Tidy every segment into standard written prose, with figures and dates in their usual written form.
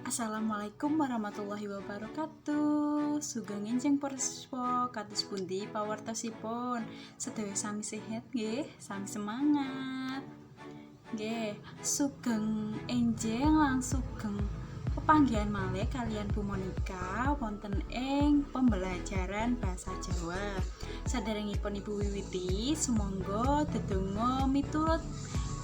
Assalamualaikum warahmatullahi wabarakatuh. Sugeng enjing para siswa, kados pundi pawartosipun? Sedaya sami sehat nggih, sami semangat. Nggih, sugeng enjing lan sugeng pepanggihan malih kaliyan Bu Monica wonten ing pembelajaran bahasa Jawa. Saderengipun Ibu wiwiti, sumangga dedonga miturut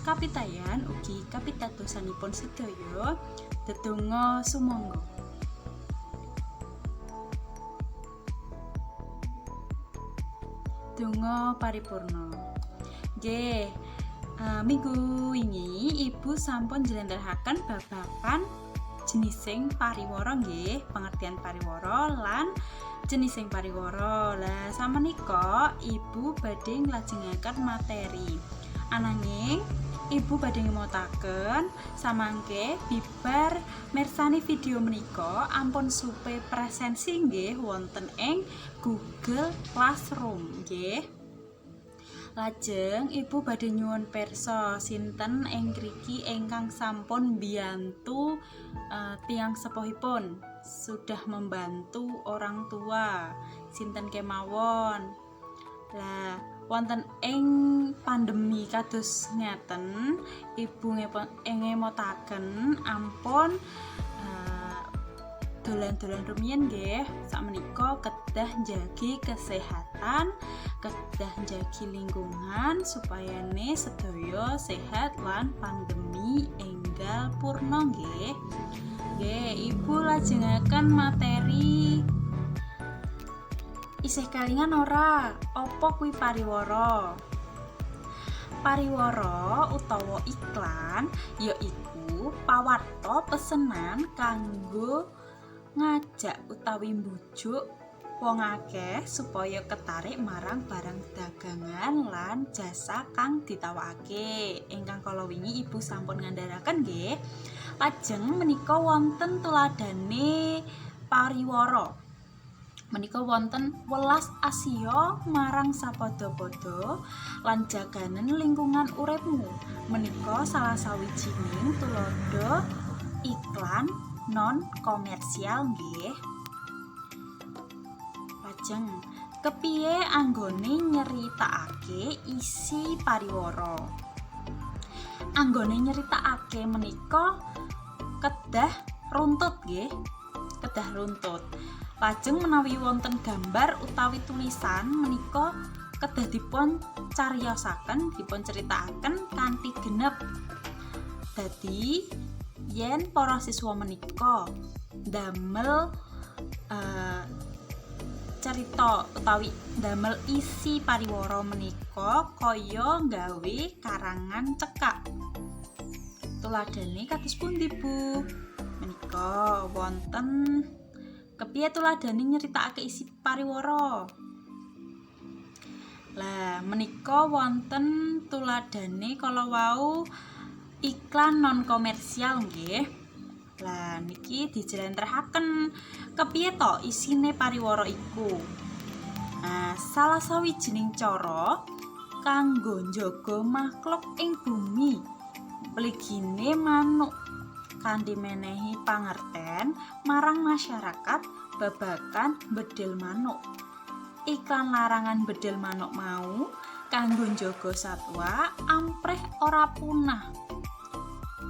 kapitayan ugi kapitadosanipun sedaya. Dedonga sumangga. Donga paripurna. Nggih, minggu wingi Ibu sampun njlentrehaken babagan jenising pariwara nggih, pengertian pariwara lan jenising pariwara. Lah samenika Ibu badhe nglajengaken materi. Ananging Ibu badhe ngemotaken samangke bibar mirsani video menika ampun supe presensi nggih wonten ing Google Classroom nggih. Lajeng Ibu badhe nyuwun pirsa sinten ing ngriki ingkang sampun mbiyantu tiyang sepuhipun, sudah membantu orang tua. Sinten kemawon? Lah wonten ing pandemi kados ngeten, Ibu ngemotaken ampun dolan-dolan rumiyin nggih. Sakmenika kedah njagi kesehatan, kedah njagi lingkungan supayane sedaya sehat lan pandemi enggal purna nggih. Nggih, Ibu lajengaken materi. Isih kalingan ora? Apa kuwi pariwara? Pariwara utawa iklan yaiku pawarta pesenan kanggo ngajak utawi mbujuk wong akeh supaya ketarik marang barang dagangan lan jasa kang ditawakake. Ingkang kala wingi Ibu sampun ngandharaken nggih. Lajeng menika wonten tuladhane pariwara. Menika wonten welas Asia marang sapada-pada lan jaganen lingkungan uripmu. Menika salah sawijining tuladha iklan non komersial nggih. Lajeng kepiye anggone nyeritakake isi pariwara? Anggone nyeritakake menika kedah runtut nggih, kedah runtut. Lajeng menawi wonten gambar utawi tulisan menika kedah dipun cariyosaken, dipun critakaken kanthi genep. Dadi yen para siswa menika ndamel cerita utawi ndamel isi pariwara menika kaya nggawe karangan cekak. Tuladhane kados pundi, Bu? Menika wonten kepiye tuladhane nyeritakake isi pariwara? Lah menika wonten tuladhane kala wau iklan non komersial nggih. Lah niki dijlentrehaken kepiye to isine pariwara iku? Nah, salah sawijining cara kanggo njaga makhluk ing bumi mligine manuk kanthi menehi pangerten marang masyarakat babagan bedhil manuk. Iklan larangan bedhil manuk mau kanggo njaga satwa amprih ora punah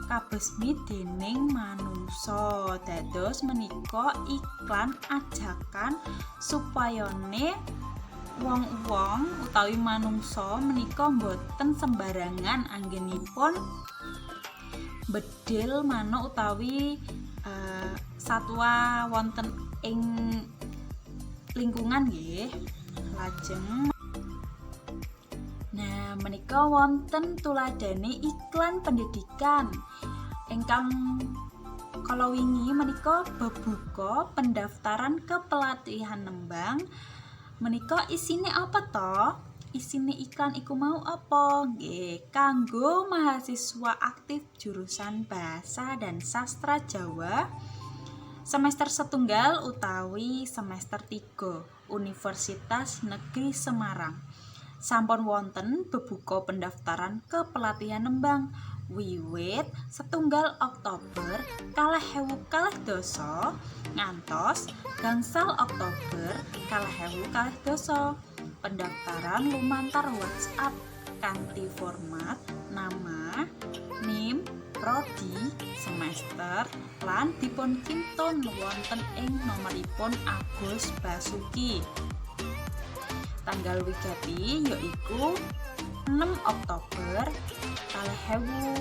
kabesmi dening manungsa. Dados menika iklan ajakan supayane wong-wong utawi manungsa menika mboten sembarangan anggenipun bedhil manuk utawi satwa wonten ing lingkungan nggih. Lajeng nah menika wonten tuladhane iklan pendidikan ingkang kala wingi menika bebuka pendaftaran ke pelatihan nembang. Menika isine apa to? Isine iklan iku mau apa? Nggih, kanggo mahasiswa aktif jurusan Bahasa dan Sastra Jawa semester setunggal utawi semester 3 Universitas Negeri Semarang. Sampun wonten bebuka pendaftaran ke pelatihan nembang. Wiwit setunggal Oktober 2012 ngantos 4 Oktober 2012. Pendaftaran lumantar WhatsApp kanthi format nama, NIM, prodi, semester, lan dipun kintun wonten ing nomoripun Agus Basuki. Tanggal wigati yaiku 6 Oktober 2012.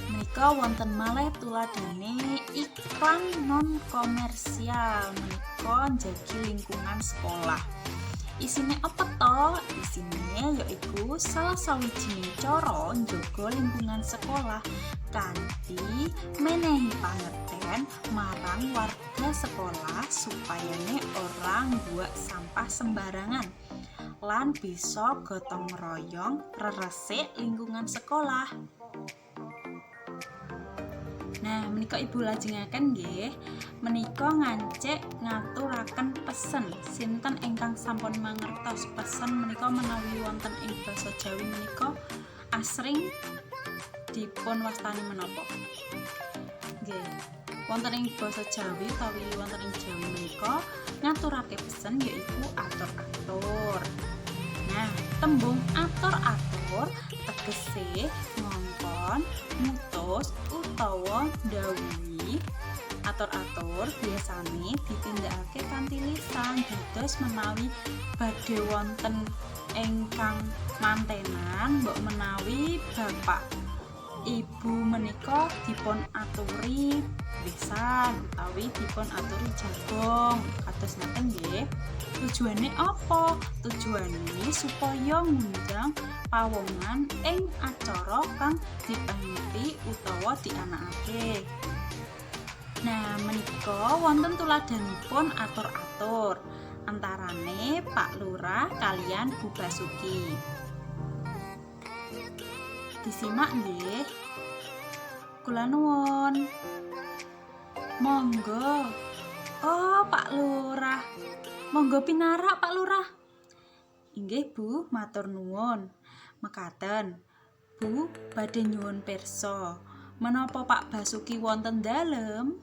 Menika wonten malih tuladhane iklan non komersial menika njagi lingkungan sekolah. Isine apa to? Isine yaiku salah sawijining cara njaga lingkungan sekolah kanthi menehi pangerten marang warga sekolah supayane ora mbuak sampah sembarangan lan bisa gotong royong reresik lingkungan sekolah. Nah, menika Ibu lajengaken nggih. Menika ngancik ngaturaken pesen. Sinten ingkang sampun mangertos pesen menika menawi wonten ing basa Jawi menika asring dipun wastani menapa? Nggih. Wonten ing basa Jawi utawi wonten ing Jawi menika ngaturake pesen yaiku atur-atur. Nah, tembung atur-atur tegese ngongkon, mutus utawa ndhawuhi. Atur-atur biasane ditindakake kanthi lisan, dados menawi badhe wonten ingkang mantenan, mbok menawi bapak ibu menika dipun aturi besan utawi dipun aturi jagong, kados ngaten nggih. Tujuane apa? Tujuane supaya ngundang pawongan ing acara kang dipengeti utawa dianakake. Nah, menika wonten tuladhanipun atur-atur antarane Pak Lurah kaliyan Bu Basuki. Disimak nggih. Kula nuwun. Monggo. Oh, Pak Lurah. Monggo pinarak, Pak Lurah. Inggih, Bu, matur nuwun. Mekaten. Bu, badhe nyuwun pirsa. Menapa Pak Basuki wonten dalem?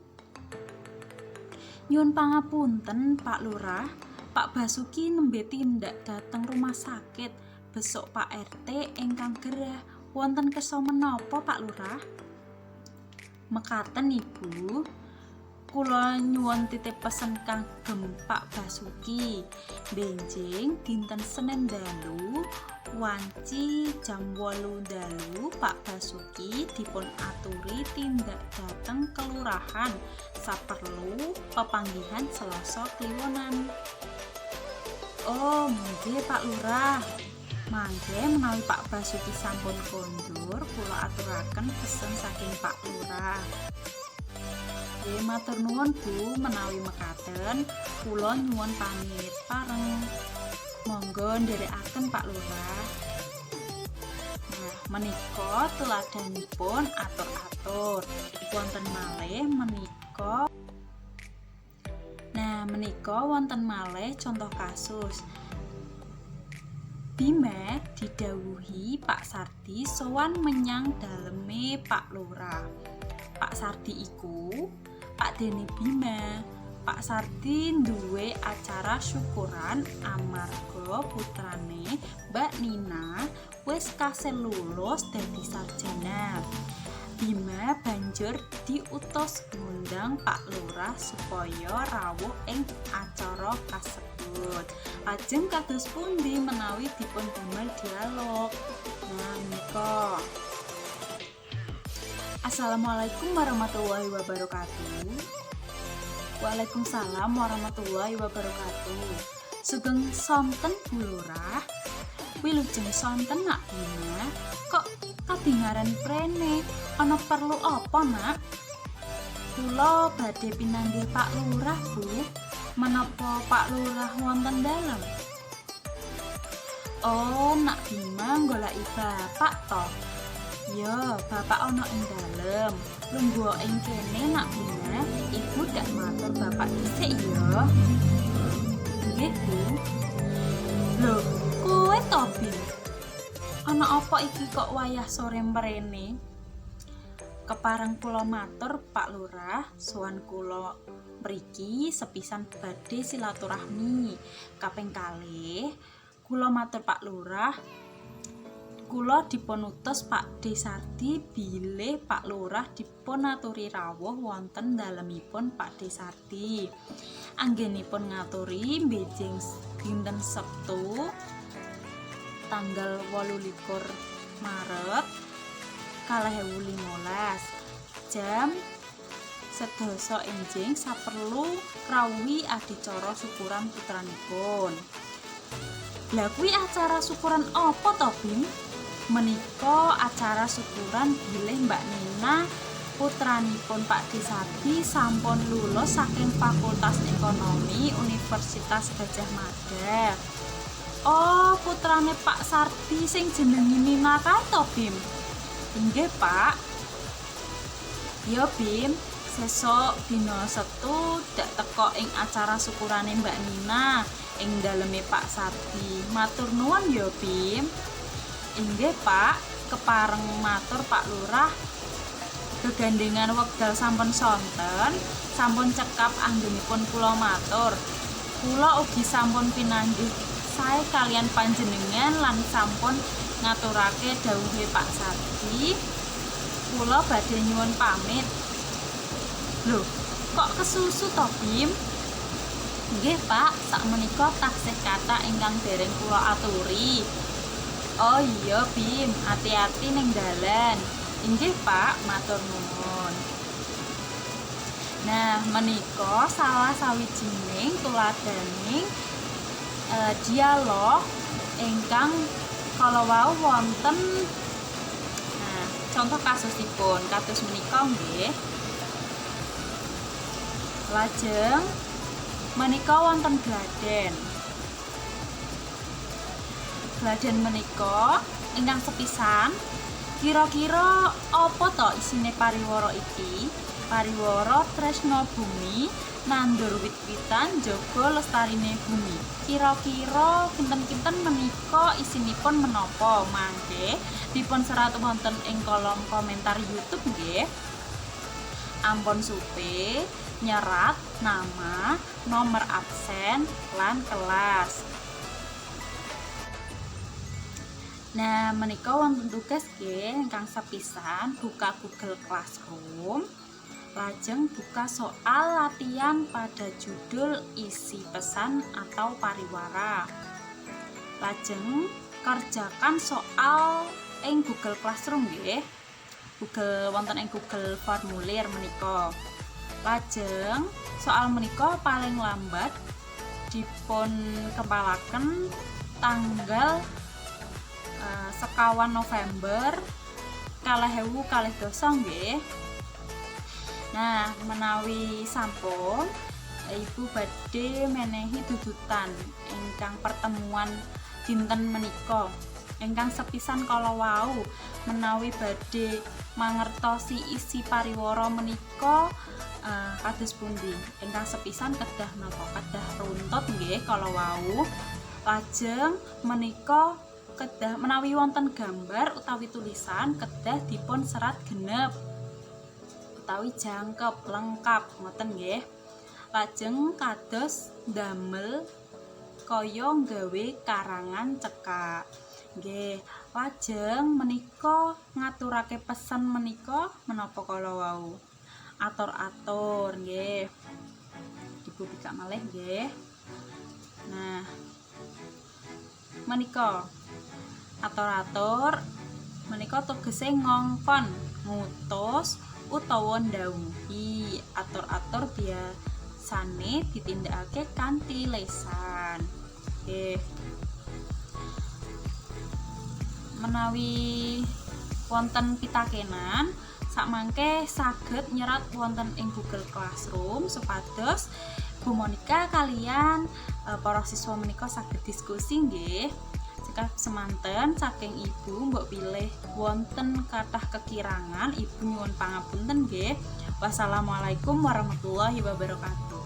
Nyuwun pangapunten, Pak Lurah. Pak Basuki nembe tindak dhateng rumah sakit. Besuk Pak RT ingkang gerah. Wonten kersa menapa, Pak Lurah? Mekaten, Ibu. Kula nyuwun titip pesen kagem Pak Basuki. Benjing dinten Senin dalu wanci jam 8 dalu Pak Basuki dipun aturi tindak dhateng kelurahan saperlu pepanggihan Selasa Kliwonan. Oh, nggih, Pak Lurah. Mangke menawi Pak Basuki sampun kondur, kula aturaken pesen saking Pak Lurah. Nggih, matur nuwun, Bu, menawi mekaten kula nyuwun pamit pareng. Monggo nderekaken, Pak Lurah. Nah, menika tuladhanipun atur-atur. Wonten malih menika. Nah, menika wonten malih contoh kasus. Bima didhawuhi Pak Sardi sowan menyang daleme Pak Lurah. Pak Sardi iku Pakdhene Bima. Pak Sardi nduwe acara syukuran amarga putrane Mbak Nina wis kasil lulus dadi sarjana. Bima banjur diutus ngundang Pak Lurah supaya rawuh ing acara kasebut. Lajeng kados pundi menawi dipun damel dialog? Nah, menika. Assalamualaikum warahmatullahi wabarakatuh. Waalaikumsalam warahmatullahi wabarakatuh. Sugeng sonten, Bu Lurah. Wilujeng sonten, Nak Bima. Kok kadingaren prene? Ana perlu apa, Nak? Kula badhe pinanggih Pak Lurah, Bu. Menapa Pak Lurah wonten dalem? Oh, Nak Bima nggoleki bapak to? Ya, bapak ana ing dalem. Lungguh ing kene, Nak Bima. Ibu dak matur bapak dhisik ya. Nggih, Bu. Lho, kowe to, Bim? Ana apa iki kok wayah sore mrene? Kepareng kula matur, Pak Lurah, sowan kula mriki sepisan badhe silaturahmi. Kaping kalih, kula matur, Pak Lurah, kula dipun utus Pakdhe Sardi bilih Pak Lurah dipun aturi rawuh wonten dalemipun Pakdhe Sardi. Anggenipun ngaturi mbejing dinten Sabtu tanggal 28 Maret 2015 jam 10.00 enjing, saperlu rawuhi adicara syukuran putranipun. Lah, kuwi acara syukuran apa to, Bim? Menika acara syukuran bilih Mbak Nina, putranipun Pakdhe Sardi, sampun lulus saking Fakultas Ekonomi Universitas Gadjah Mada. Oh, putrane Pak Sardi sing jenenge Nina kae to, Bim? Inggih, Pak. Yo, Bim, sesuk dina Setu dak teko ing acara syukurane Mbak Nina ing daleme Pak Sardi. Matur nuwun yo, Bim. Inggih, Pak. Kepareng matur, Pak Lurah, gegandengan wekdal sampun sonten, sampun cekap anggenipun kula matur. Kula ugi sampun pinanggih sae kaliyan panjenengan lan sampun ngaturake dawuhe Pak Sardi. Kula badhe nyuwun pamit. Lho, kok kesusu to, Bim? Nggih, Pak, sakmenika taksih kathah ingkang dereng kula aturi. Oh iya, Bim, ati-ati ning dalan. Inggih, Pak, matur nuwun. Nah, menika salah sawijining tuladhaning dialog ingkang kala wau wonten. Nah, contoh kasusipun kados menika nggih. Lajeng menika wonten gladen. Gladen menika ingkang sepisan, kira-kira apa to isine pariwara iki? Pariwara tresna bumi, nandur wit-witan, jaga lestarine bumi. Kira-kira kinten-kinten menika isinipun menapa? Mangke dipun serat wonten ing kolom komentar YouTube nggih. Ampun supe nyerat nama, nomor absen, lan kelas. Nah, menika wonten tugas nggih. Ingkang sepisan, buka Google Classroom. Lajeng buka soal latihan pada judul isi pesan atau pariwara. Lajeng kerjakan soal ing Google Classroom nggih. Google wonten ing Google Formulir menika. Lajeng soal menika paling lambat dipun kempalaken tanggal 9 November 2012 nggih. Nah, menawi sampun, Ibu badhe menehi dudutan ingkang pertemuan dinten menika. Ingkang sepisan kala wau, menawi badhe mangertosi isi pariwara menika kados pundi? Ingkang sepisan kedah napa? Kedah runtut nggih kala wau. Lajeng menika kedah menawi wonten gambar utawi tulisan kedah dipun serat genep utawi jangkep lengkap, ngoten nggih. Lajeng kados ndamel kaya nggawe karangan cekak. Nggih, lajeng menika ngaturake pesen menika menapa kala wau? Atur-atur nggih. Ibu bikak malih nggih. Nah, menika atur-atur menika tegese ngongkon, ngutus utawa ndhawuhi. Atur-atur biasane ditindakake kanthi lesan. Nggih. Menawi wonten pitakenan sakmangke saged nyerat wonten ing Google Classroom supados Bu Monica kaliyan para siswa menika saged diskusi nggih. Cekap semanten saking Ibu, mbok bilih wonten kathah kekirangan, Ibu nyuwun pangapunten nggih. Wassalamualaikum warahmatullahi wabarakatuh.